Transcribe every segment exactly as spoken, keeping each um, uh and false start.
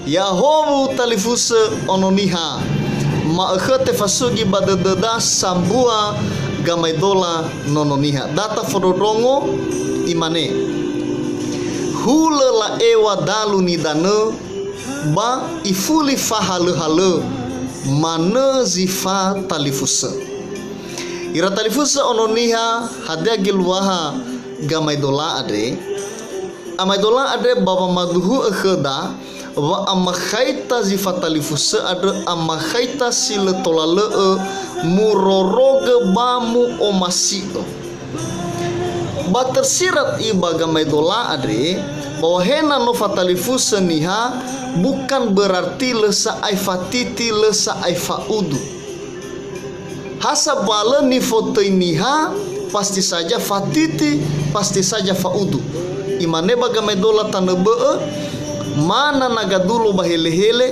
Ya'ahowu talifusö Ono Niha, ma'ökhö tefasugi ba dödöda sambua gamaedola Nono Niha. Da tafondrondrongo, imane, hulö la'ewa dalu nidanö, ba ifuli fahalöhalö, manö zi fatalifusö. Ira talifusö Ono Niha, hadia geluaha gamaedola andre? Amaedola andre ba wamaduhu'ö khöda, wa amakhaita zi fatalifusö andrö amakhaita si lö tola lö'ö murorogö ba mu'omasi'ö. Ba tersirat i ba gamaedola andre, ba wahena no fatalifusö niha, bukan berarti lö sa'ae fatiti, lö sa'ae fa'udu. Ha sabalö nifotöi niha, pasti saja fatiti, pasti saja fa'udu. Imane ba gamaedola tanö bö'ö, ma na nagadulo ba helehele,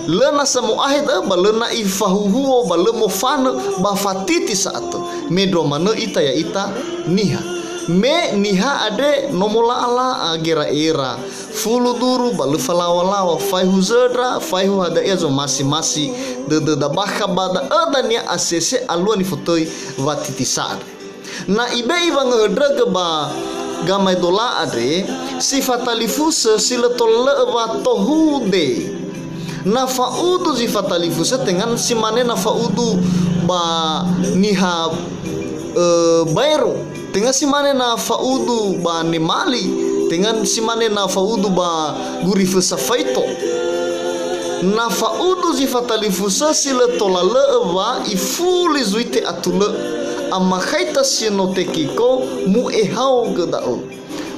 lö nasa mo'ahe da'ö, ba lö na ifahuhuo, ba lö mofanö, ba fatiti sa'atö. Mendrua manö ita ya'ita niha. Me niha andre no mola'ala'a gera'era. Fulu duru ba lö falawalawa, faehu zöndra, faehu hadia zomasi-masi dödöda. Bakha ba da'ö dania asese alua nifotöi watiti sa'ae. Na ibe'e wangöhöndrögö ba gamaedola andre, si fatalifusö si lö tola lö'ö wa tohude. Na fa'udu zi fatalifusö, tenga si mane na fa'udu ba niha, ö, baero. Tenga si mane na fa'udu ba nemali, tenga si mane na fa'udu ba gurifö safaito. Na fa'udu zi fatalifusö si lö tola lö'ö wa ifuli zui te'atulö'ö, amakhaita si no tekiko mu'ehaogö da'ö.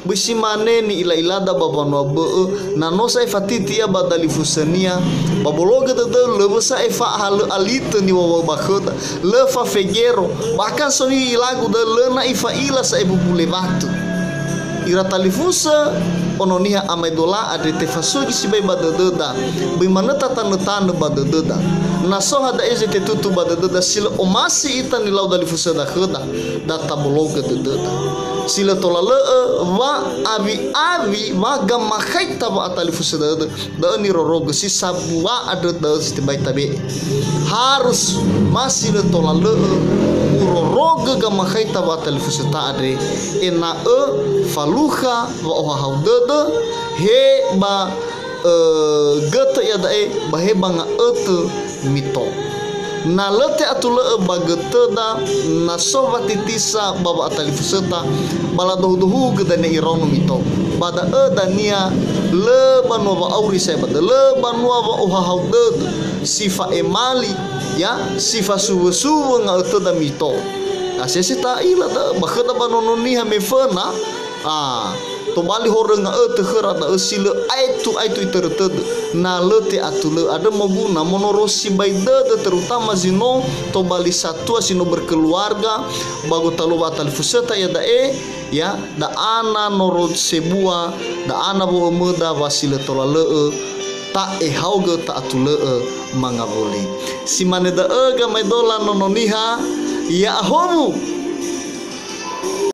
Böi si mane ni'ila'ilada ba mbanua bö'ö, na no sa'ae fatiti ia ba dalifusönia, ba bologö dödö lö wö sa'ae fa'ahalö alitö niwawa'ö ba khöda. Lö fafegero, bahkan so ni'ilagu da'ö lö na ifa'ila sa'e bubule watu. Ira talifusö Ono Niha amaedola andre tefasugi sibai ba dödöda, böi manö tatanötanö ba dödöda. Na so hadia zi tetutu ba dödöda si lö omasi ita nilau dalifusöda khöda, da tabologö dödöda. Si lö tola lö'ö wa awi-awi wa gamakhaita wa'atalifusö dödö, da'ö nirorogö si sambua andrö da'ö si tebai tabe'e. Harus ma si lö tola lö'ö urorogö gamakhaita wa'atalifusöta andre, ena'ö falukha wa'ohahau dödö, he ba, ö, götö iada'e, ba he ba nga'ötö mitou. Na lö te'atulö'ö ba götöda, na so watitisa ba wa'atalifusöta, ba ladohudohugö dania iraono mitou. Ba da'ö dania lö banua wa'auri sa'ae ba dödö, lö banua wa'ohahau dödö, si fa'emali, ya, si fasuwö-suwö nga'ötöda mitou. Asese ta'ila da'ö, ba khöda ba Nono Niha me föna, a, tobali horö nga'ötö khöra da'ö si lö aetu-aetu itörö tödö. Na lö te'atulö, andrö moguna monoro sibai dödö, terutama zi no tobali satua si no berkeluarga, ba gotalua wa'atalifusöta iada'e, ya, da'ana noro sebua, da'ana wo'ömöda wa si lö tola lö'ö, ta'ehaogö ta'atulö'ö mangawuli. Si mane da'ö gamaedola Nono Niha, ya'ahowu